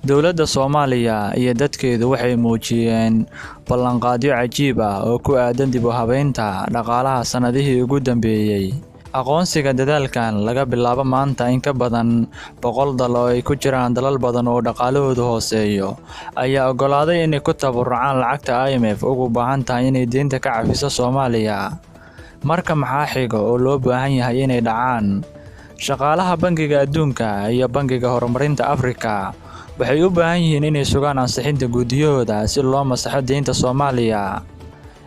Dowladda Soomaaliya iyo dadkeedu waxay muujiyeen ballanqaadyo cajiib ah oo ku aaddan dib u habeynta dhaqaalaha sannadihii ugu dambeeyay. Aqoonsiga dadaalkan, laga bilaabo maanta in ka badan 100 dal oo ay ku jiraan dalal badan oo dhaqaalahoodu hooseeyo ayaa oggolaaday inay ku tabarucaan lacagta IMF ugu baahan tahay inay deynta ka cafiso Soomaaliya. Marka maxaa xiga oo loo baahan yahay inay dhacaan? Shaqaalaha Bangiga Adduunka iyo Bangiga Horumarinta Afrika waxay u baahan yihiin inay sugaan ansixinta guddiyahooda si loo masaxo deynta Soomaaliya,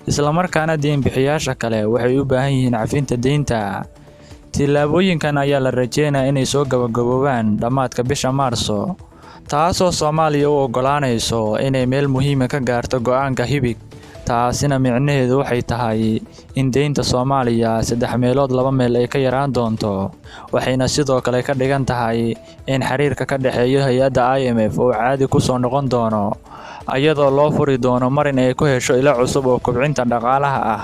isla markaana deyn-bixiyeyaasha kale waxay u baahan yihiin cafinta deynta. Tillaabooyinkan ayaa la rajeynayaa inay soo gabagaboobaan dhammaadka bisha Maarso, taasoo Soomaaliya u oggolaanaysa inay meel muhiim ah ka gaarto go'aanka HIPC. Taasina micnaheedu waxay tahay in deynta Soomaaliya saddex meelood laba meel ay ka yaraan doonto, waxayna sidoo kale ka dhigan tahay in xiriirka ka dhexeeya hay'adda IMF uu caadi ku soo noqon doono, iyadoo loo furi doono marin ay ku hesho ilo cusub oo kobcinta dhaqaalaha ah.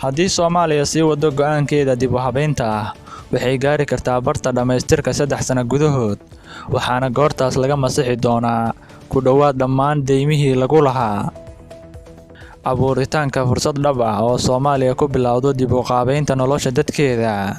Haddii Soomaaliya sii wado go'aankeeda dib u habeynta ah, waxay gaari kartaa barta dhammaystirka 3 sano gudahood, waxaana goortaas laga masixi doonaa ku dhowaad dhammaan deymihii lagu lahaa. Abuuritaanka fursad dhab ah oo Soomaaliya ku bilowdo dib u qaabaynta nolosha dadkeeda.